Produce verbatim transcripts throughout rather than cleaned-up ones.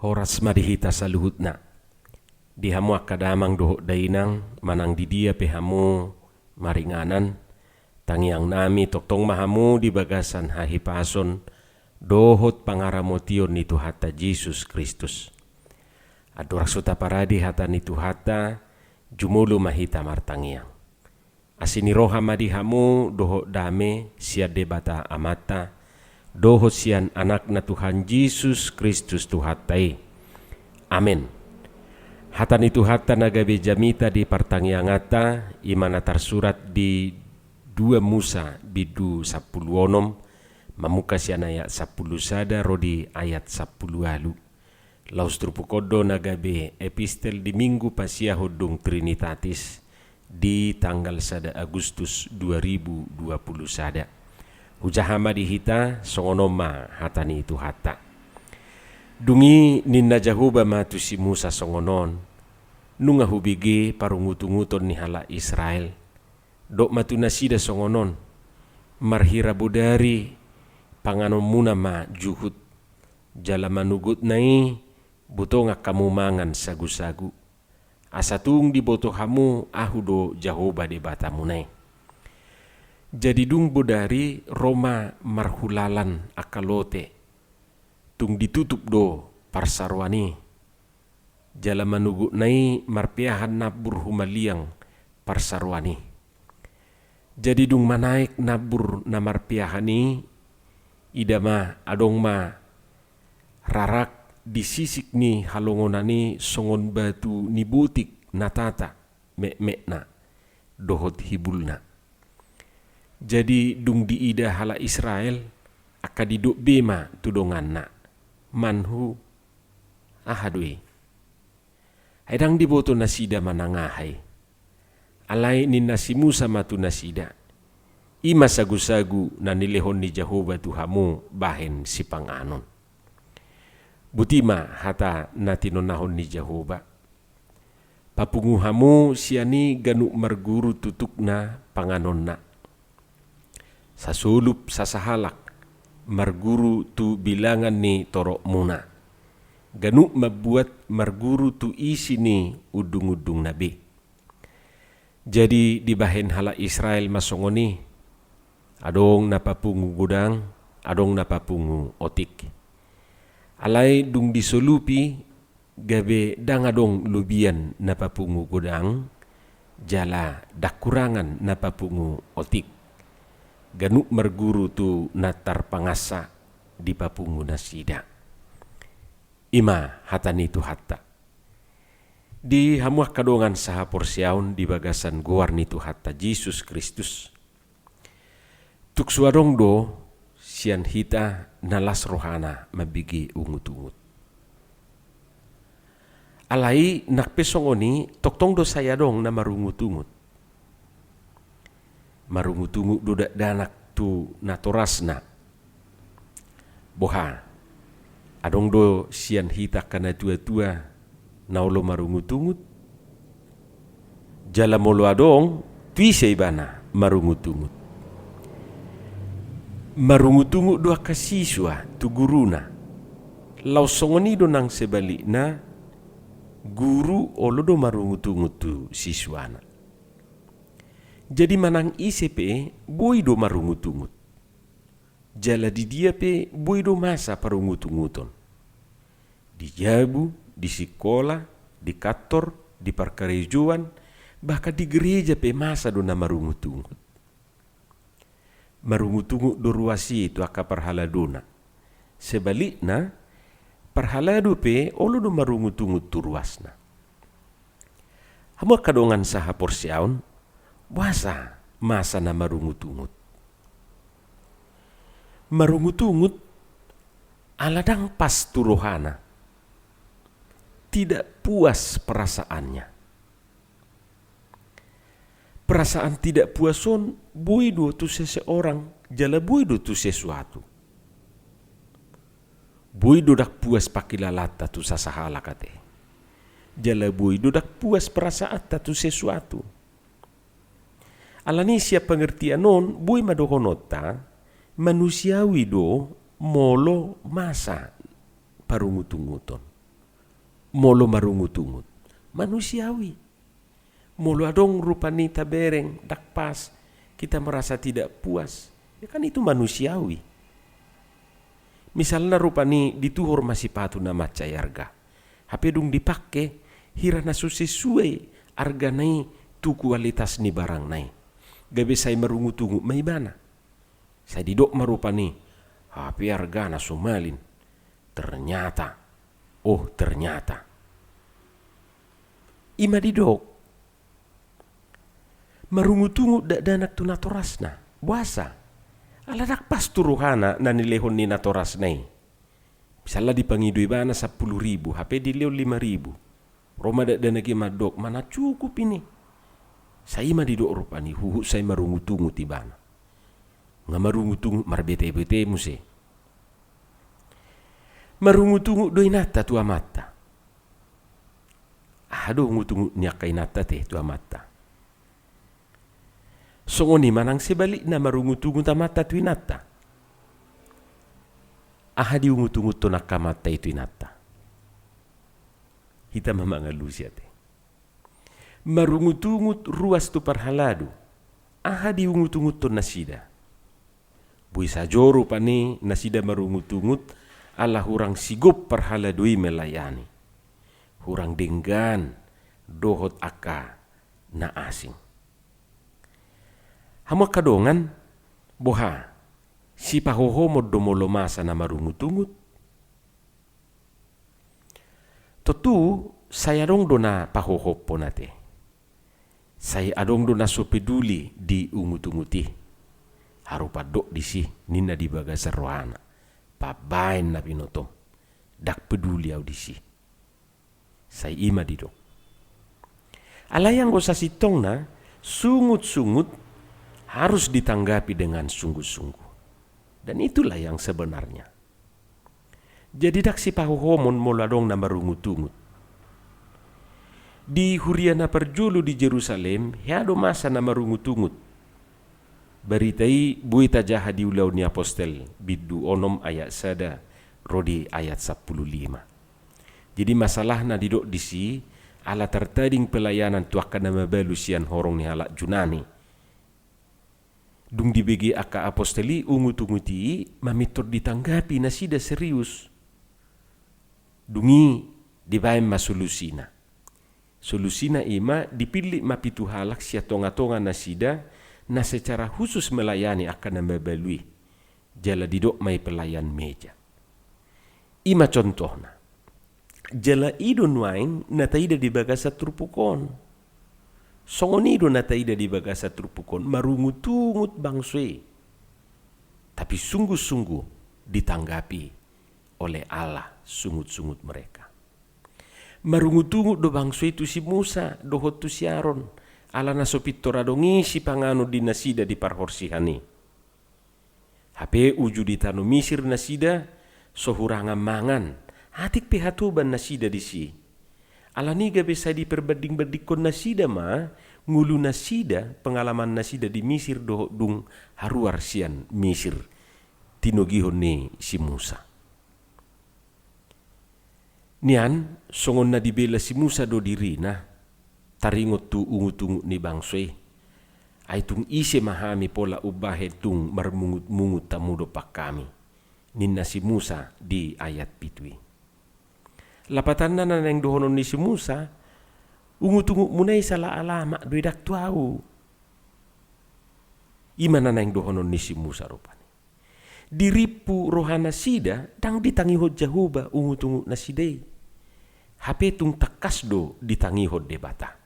Horas ma di hita saluhutna. Di hamu angka damang dohot dainang, manang di dia pe hamu maringanan, tangiangnami tongtong ma hamu di bagasan hahipason dohot pangaramotion ni Tuhanta Jesus Kristus. Andorang so taparade hata ni Tuhanta, jumolo ma hita martangiang. Asi ni roha ma di hamu dohot dame sian Debata Amanta, dohot sian Anakna Tuhan Jesus Kristus Tuhanta i. Amen. Hata ni Tuhanta na gabe jamita di partangianganta, i ma na tarsurat di dua Musa bindu sampulu onom, mamungka sian ayat sampulu sada ro di ayat sampulu ualu. Laos turpuk on do na gabe epistel di Minggu pasiahon dung Trinitatis di tanggal sada Agustus dua ribu dua puluh sada. Hujaha ma di hita, songon on ma hata ni Tuhanta. Dung i ninna Jahowa ma tu si Musa songon on: Nunga hubege parungutunguton ni halak Israel. Dok ma tu nasida songon on: Marhira bodari panganonmuna ma juhut, jala manogotna i botongan hamu mangan sagusagu, asa tung diboto hamu Ahu do Jahowa Debatamuna i. Jadi dung bodari ro ma marhulalan angka lote, tung ditutup do parsaroan i, jala manogotna i marpeahan nambur humaliang parsaroan i. Jadi dung manaek nambur na marpeahan i, ida ma adong ma rarak di sisik ni halongonan i songon batu ni botik na tata mekmekna dohot hibulna. Jadi dung diida halak Israel, angka didok be ma tu donganna: Manhu, aha do i? Ai ndang diboto nasida manang aha i. Alai ninna si Musa ma tu nasida: I ma sagusagu na nilehon ni Jahowa tu hamu bahen sipanganon. Boti ma hata na tinonahon ni Jahowa: Papungu hamu sian i ganup marguru tutukna panganonna, sasolup sasahalak marguru tu bilangan ni torokmuna, ganup mambuat marguru tu isi ni undungundungna be. Jadi dibahen halak Israel ma songon i, adong na papungu godang, adong na papungu otik. Alai dung disolupi, gabe ndang adong lobian na papungu godang, jala ndang hurangan na papungu otik. Ganup marguru tu na tarpangansa dipapungu nasida. I ma hata ni Tuhanta. Di hamu angka dongan sahaporseaon di bagasan goar ni Tuhanta Jesus Kristus, tung so adong do sian hita na las rohana mambege ungutungut. Alai nang pe songon i, tongtong do sai adong na marungutungut. Marungutungut do dakdanak tu natorasna. Boha, adong do sian hita angka natuatua na olo marungutungut? Jala molo adong, tu ise ibana marungutungut? Marungutungut do angka siswa tu guruna. Laos songon i do nang sebalikna, guru olo do marungutungut tu siswana. Jadi manang ise pe boi do marungutungut. Jala di dia pe boi do masa parungutunguton. Di jabu, di sikola, di kantor, di parkarejoan, bahkan di gereja pe masa do na marungutungut. Marungutungut do ruas i tu angka parhaladona. Sebalikna, parhalado pe olo do marungutungut tu ruasna. Hamu angka dongan sahaporseaon, boasa masa na marungutungut? Marungutungut ala ndang pas tu rohana. Tidak puas perasaannya. Perasaan tidak puas on boi do tu seseorang, jala boi do tu sesuatu. Boi do ndang puas pangkilalanta tu sasahalak ate. Jala boi do ndang puas perasaanta tu sesuatu. Alani sian pengertian on, boi ma dohononta, manusiawi do molo masa parungutunguton. molo marungut-ungut. Manusiawi. Molo adong rupani tabereng, ndang pas, kita merasa tidak puas, ya kan itu manusiawi. Misalna rupani dituhor ma sipatu na mansai arga. Hape dung dipake, hira na so sesuai argana i tu kualitas ni barangna i. Gabe sai marungut-ungut ma ibana. Sai didok ma rupani, hape argana so malin. Ternyata. Oh, ternyata. I ma didok. Marungut-ungut dakdanak tu natorasna. Boasa? Ala ndang pas tu rohana na nilehon ni natorasna i. Misalna dipangido ibana sampulu ribu, hape dilehon lima ribu. Ro ma dakdanak i mandok, mana cukup ini. Sai i ma didok rupani, huhut sai marungut-ungut ibana. Nga marungut-ungut, marbete-bete muse. Marungut-ungut do inanta tu amanta. Aha do ungut-ungut ni angka inanta te tu amanta? Songon i ma nang sebalikna, marungut-ungut amanta tu inanta. Aha diungut-unguthon angka amanta i tu inanta? Hita ma mangalusi ate. Marungut-ungut ruas tu parhalado. Aha diungut-unguthon nasida? Boi sajo rupani nasida marungut-ungut ala hurang sigop parhalado i melayani. Hurang denggan dohot angka na asing. Hamu angka dongan, boha, sipahohomon do molo masa na marungut-ungut? Tontu sai adong do na pahohophon ate. Sai adong do na so peduli di ungut-ungut i. Haru pandok disi, ninna di bagasan rohana. Pambaen na binotom. Ndang peduli au disi. Sai i ma didok. Alai anggo sasintongna, sungut-sungut harus ditanggapi dengan sungguh-sungguh. Dan itulah yang sebenarnya. Jadi ndang sipahohomon molo adong na marungut-ungut. Di huria na parjolo di Jerusalem, hea do masa na marungut-ungut. Barita i boi tajaha di Ulaon ni Apostel, bindu onom ayat sada, ro di ayat sampulu lima. Jadi masalahna didok disi, ala tartading pelayanan tu angka na mabalu sian horong ni halak Junani. Dung dibege angka apostel i ungut-ungut i, mamintor ditanggapi nasida serius. Dung i dibaen ma solusina. Solusina i ma dipillit ma pitu halak sian tonga-tonga nasida, na secara khusus melayani angka na mabalu i. Jala didok ma i pelayan meja. I ma contohna. Jala i do nuaeng na taida di bagasan turpuk on. Songon i do na taida di bagasan turpuk on, marungut-ungut bangso i. Tapi sungguh-sungguh ditanggapi oleh Allah sungut-sungut mereka. Marungut-ungut do bangso i tu si Musa dohot tu si Aron, ala na so pintor adong i sipanganon di nasida di parhorsihan i. Hape uju di tano Misir nasida, so hurangan mangan, atik pe hatoban nasida disi. Alani i gabe sai diperbanding-bandingkon nasida ma ngolu nasida, pengalaman nasida di Misir dohot dung haruar sian Misir, tinogihon ni si Musa. Nian, songon na dibela si Musa do dirina, taringot tu ungut-ungut ni bangso i. Ai tung ise ma hami pola umbahen tung marmungut-mungut hamu dompak hami, ninna si Musa di ayat pitu i. Lapatanna na naeng dohonon ni si Musa, ungut-ungutmuna i sala alamak do i, ndang tu ahu. I ma na naeng dohonon ni si Musa rupani. Dirimpu rohanasida, ndang ditangihon Jahowa ungut-ungut nasida i. Hape tung tangkas do ditangihon Debata.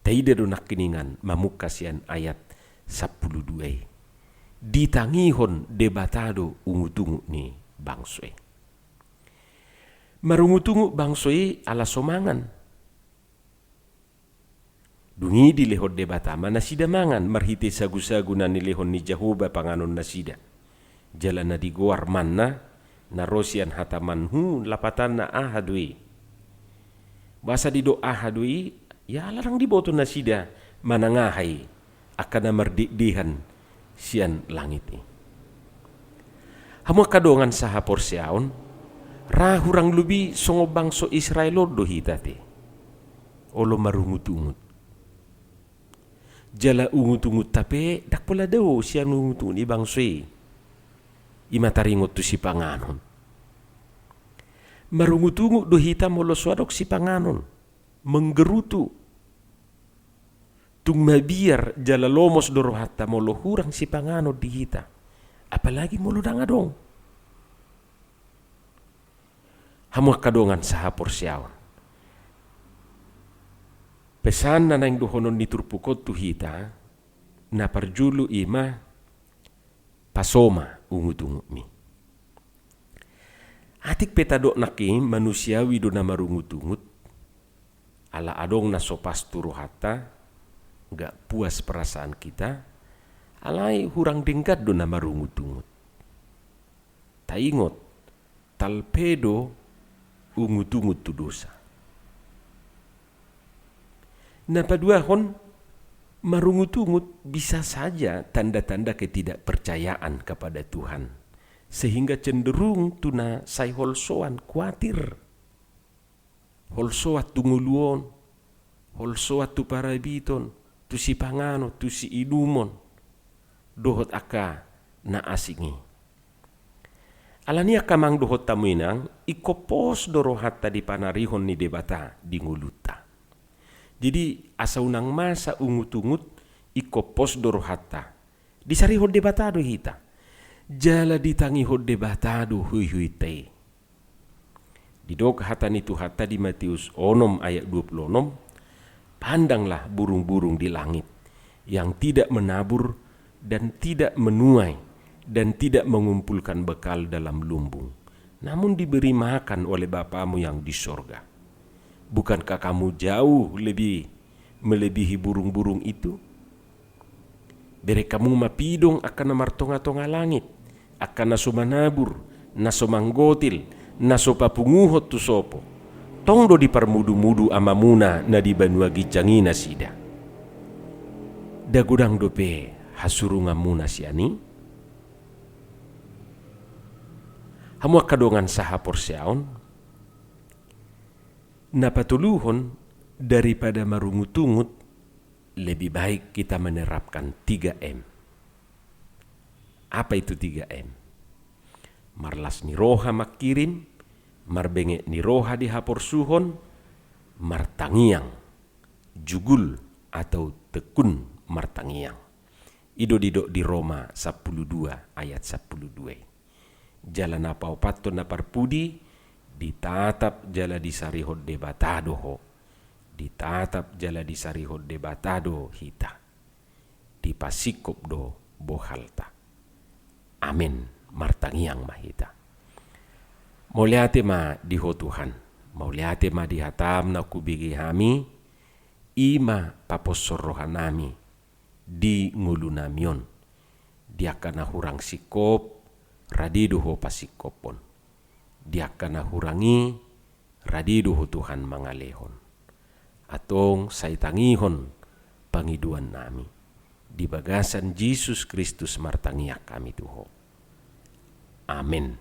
Taida do nangkiningan mamungka sian ayat sampulu dua i. Ditangihon Debata do ungut-ungut ni bangso i. Marungut-ungut bangso i ala so mangan. Dung i dilehon Debata ma nasida mangan marhite sagu-sagu na nilehon ni Jahowa panganon nasida. Jala na digoar manna, na ro sian hata manhu, lapatanna aha do i. Boasa didok aha do i, ya ala ndang diboto nasida manang aha i, angka na mardekdehan sian langit i. Hamu angka dongan sahaporseaon, Ra hurang lobi songon bangso Israel on do hita te, olo marungut-ungut. Jala ungut-ungut ta pe ndang pola dao sian ungut-ungut ni bangso i, i ma taringot tu sipanganon. Marungut-ungut do hita molo so adong sipanganon, manggerutu. Tung mabiar jala lomos do rohanta molo hurang sipanganon di hita, apalagi molo ndang adong. Hamu angka dongan sahaporseaon, pesan na naeng dohonon ni turpuk on tu hita, na parjolo i ma, paso ma ungut-ungutmi. Atik pe tadok nangkin manusiawi do na marungut-ungut, ala adong na so pas tu rohanta, nggak puas perasaan kita, alai hurang denggan do na marungut-ungut. Taingot, talpe do ungut-ungut tu dosa. Na paduahon, marungut-ungut bisa saja tanda-tanda ketidakpercayaan kepada Tuhan, sehingga cenderung tu na sai holsoan, kuatir. Holsoan tu ngolu on, holsoan tu parabiton, tu sipanganon, tu siinumon, dohot angka na asing i. Alani i angka amang dohot hamu inang, ingkon pos do rohanta di panarihon ni Debata di ngolunta. Jadi, asa unang masa ungut-ungut, ingkon pos do rohanta. Disarihon Debata do hita. Jala ditangihon Debata do huihuinta i. Didok hata ni Tuhanta di Matius onom ayat dua pulu onom, "Pandanglah burung-burung di langit, yang tidak menabur dan tidak menuai dan tidak mengumpulkan bekal dalam lumbung, namun diberi makan oleh Bapamu yang di sorga. Bukankah kamu jauh lebih melebihi burung-burung itu? Bereng hamu ma pidong angka na martonga-tonga langit, angka na so manabur, na so manggotil, na so papunguhon tu sopo. Tong do diparmudu-mudu Amamuna na di banua ginjang i nasida. Nda godang dope hasurunganmuna sian i?" Hamu angka dongan sahaporseaon, na patoluhon, daripada marungut-ungut, lebih baik kita menerapkan tiga M. Apa itu tiga M? Marlas ni roha mangkirim, marbenget ni roha di haporsuhon, martangiang, jugul atau tekun martangiang. I do didok di Roma sampulu dua ayat sampulu dua i. Jala na paopathon na parpudi, ditatap jala disarihon Debata do ho. Ditatap jala disarihon Debata do hita. Dipasingkop do bohalta. Amen. Martangiang ma hita. Mauliate ma di Ho Tuhan. Mauliate ma di hatam na hubege hami. I ma paposhon rohanami di ngolunami on. Di angka na hurang singkop, rade do ho pasingkophon. Di angka na hurang i, rade do ho Tuhan mangalehon. Antong sai tangihon pangidoannami. Di bagasan Jesus Kristus martangiang hami tu ho. Amen.